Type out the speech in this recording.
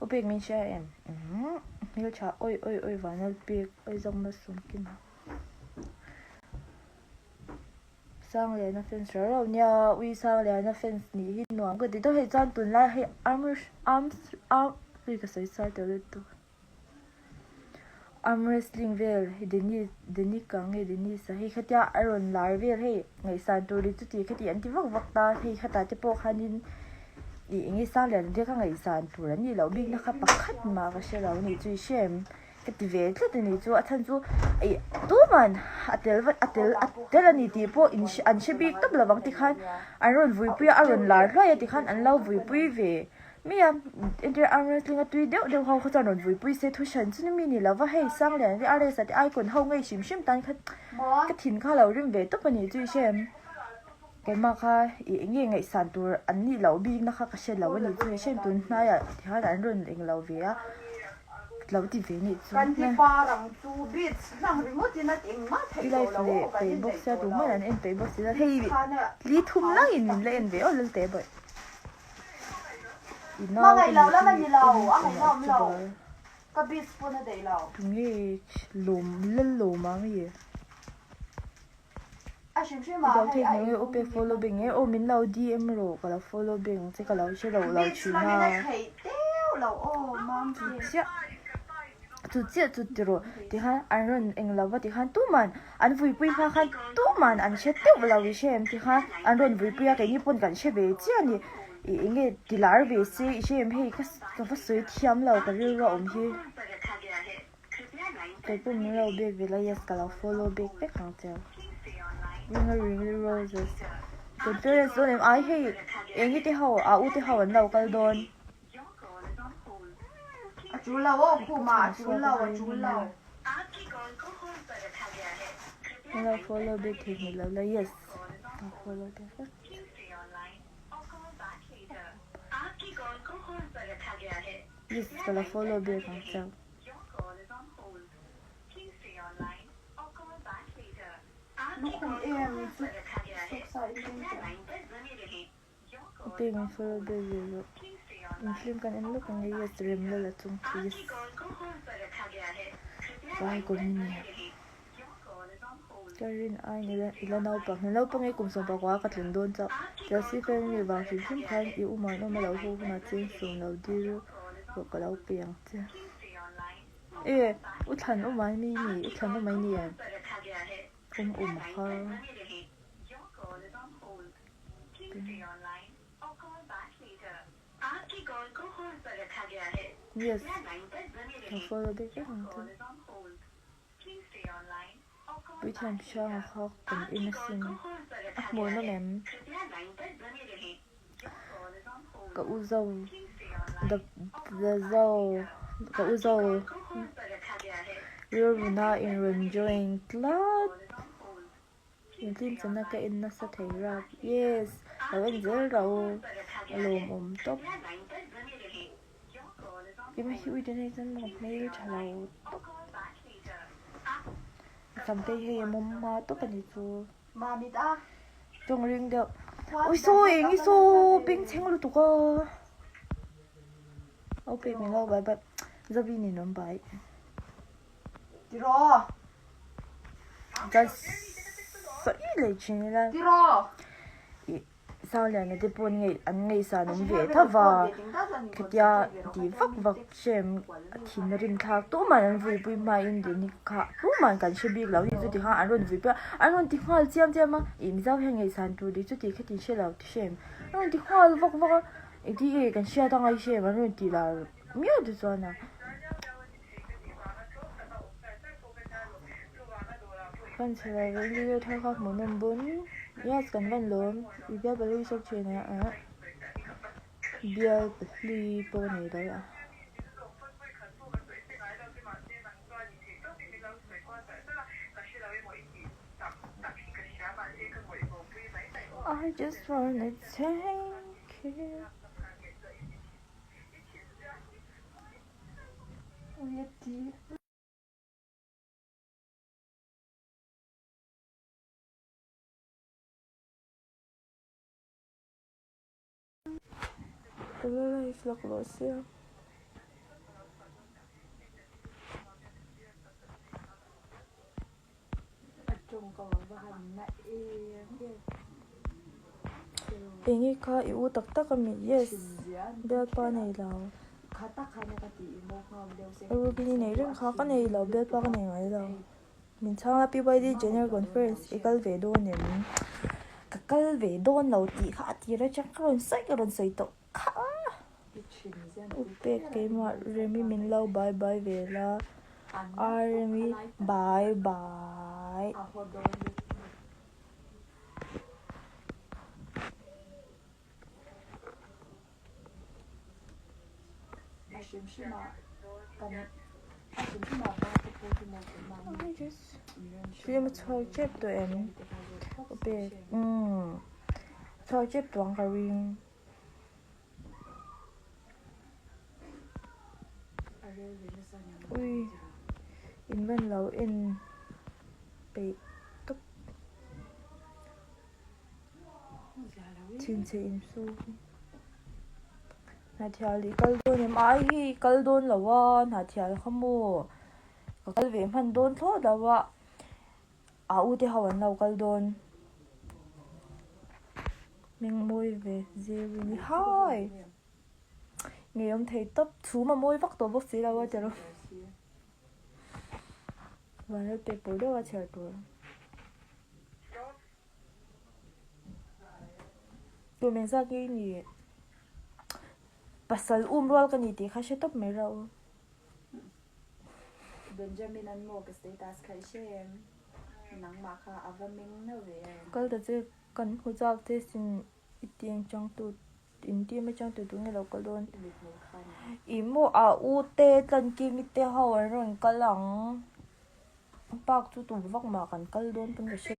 U pek min hria em? Umm hmeltha awi awi awi vanal pek awi zawk malsawm kim a. Sangliana fans rau rau nia ui Sangliana fans nih hi nuam ka ti deuh hei chuan tunlai hei arm arms arm ui ka sawi sual tawh lutuk arm wrestling vel hei Dennis Denica nge Dennis a hei khatia a rawn lar vel hei ngaihsan tur ri chuti khati an ti vak vak ta hei khatah te pawh khanin ih eng nge Sangliana te kha ngaihsan tur an nih loh bikna kha pakhat mah ka hre lo a nih chu i hre em. Ka ti ve tlat a ni chu a chhan chu ih tuman a tel vat a tel a tel a ni tih pawh in an hre bik tawp lovang tikhan an rawn vuipui a a rawn lar hluai a tikhan an lo vuipui ve mai a entir arm wrestling a tui deuh deuh ho kha chuan rawn vuipui se thu hran chu mi ni lova hei Sanglian te RS a te icon ho ngei hrim hrim tan kha ka thin kha lo rim ve tawp a ni chu i hre em. Keimah kha ih eng nge ngaihsan tur an nih loh bikna kha ka hre lo a ni chu i hriat tun hnaiah tikhan an rawn eng lo ve a lo ti ve nih chu i life leh peih bawk sia tumah an en peih bawk si lo hei li thum langin min la en ve aw lal teh bawih i nau ka nih hi en tunge lawm lal lawm ang i. I lo theih hmel nge upe follow beng nge aw min lo DM rawh ka lo follow beng che ka lo hre loh lo thin a chu chiah chu chiah chu ti rawh tikhan an rawn eng lo va tikhan tuman an vuipui hma khan tuman an hre teuh lo i hre em tikhan an rawn vuipui a keini pawn kan hre ve chiah a ni ih eng nge ti lar ve se i hre em hei ka va sawi thiam lo ka rilru a awm hi. Kei pawh min lo biak ve la yes ka lo follow bik vek ang che ring a ring roses kan parents dawn em ai hei eng i te ho a u te ho an lo kal dawn A tul lo aw khuma a tul lo a tul lo. Min lo follow bik thei hmel lo la yes ka follow te vek. Yes ka lo follow bik ang che. Lukhum em chu suk sa in ring teh. Ape min follow back ve rawh. In film kan en lawk ang e yes rem la la chung chu yes. Vai kawm i ni. Ka rin ai ni la i la naupang hmel naupang e kum 19 ka tling dawn chauh. Chelsea fan i nih vang hrim hrim khan i u Muanawma lo haw hunah cheng sawm lo dil rawh ka lo pe ang che. E u thlan awm ai mi ni u thlan awm ai ni em um um kha. Yes ka follow deuh vek ang che. Puithiam hranga kha kan en asin a hmuh nawm em? Ka u zo the the zo ka u zo rilruna in rawn join tlat engtin chana ka en nasa thei rap yes lo en zel rawh u a lawmawm tawp. Ema hi ui te nei chuan maw hmel tha lo tawp sam te hi hei a mawm hma tawp a ni chu tawng ring deuh ui saw eng i saw bengchheng lutuk a aw pek min lo bai bai zavi nen awm bai chuan sawi leh thin ila ih. Sangliana te pawh ngei an ngaihsan awm ve tho va, khatia ti vak vak hrem a thin a rim thlak tuman an vuipui hmain Dini kha tuman kan hre bik lo hi chuti khan an rawn vuipui a, an rawn ti nghal chiam chiam a, ih Mizo hian ngaihsan tur dik chuti khatin hre lo ti hrem an rawn ti nghal vak vak a, engtin nge kan hriat anga i hrem an rawn ti lar miau te chuan a. Kan chhe lo ve video thar kha hmuhnawm bun yes kan van lawm i bial pahnih sawk thin a ah bial pahnih pawh nei lo a. I just wanna take you. Ka la live laklawh sia. Enge kha i u tak tak ami? Yes, bialpa nei lo. Ruby nei reng kha ka nei lo, bialpa ka nei ngai lo. Min chhang a PYD General Conference i kal ve dawn em? Ka kal ve dawn lo tih kha a tir atang ka rawn sawi ka rawn sawi tawh kha. U pek keimah Remi min lo bye bye ve la, a Remi bye bye. Film a chhuak tep tawh em? U pek umm chhuak tep tawh ang ka ring. Ui in van lo en peih tawp. Chhinchhe insu Hnathial i kal dawn em? Ai hei i kal dawn lo a, hnathial kha maw ka kal ve hman dawn thlawt lo a, a u te ho an lo kal dawn. Mengmawi ve Zewini hai! Ngeiawm thei tawp, chhum a mawi vak tawh bawk si lo a tiraw. Vanral pek pawh deuh a chhiar tur. Tum engzat nge i nih? Pasal um rual ka ni tih kha hre tawp mai rauh u. Benjamin an maw ka status kha i hre em? Nangmah kha a va meng na ve em? Kal ta che kan hmu chak che sin i tiang changtu in team atang tu tu nge lo kal dawn? I maw a u te Tlankimi te ho an rawn kal ang. Park chu tum vak mah kan kal dawn pawn ka hre.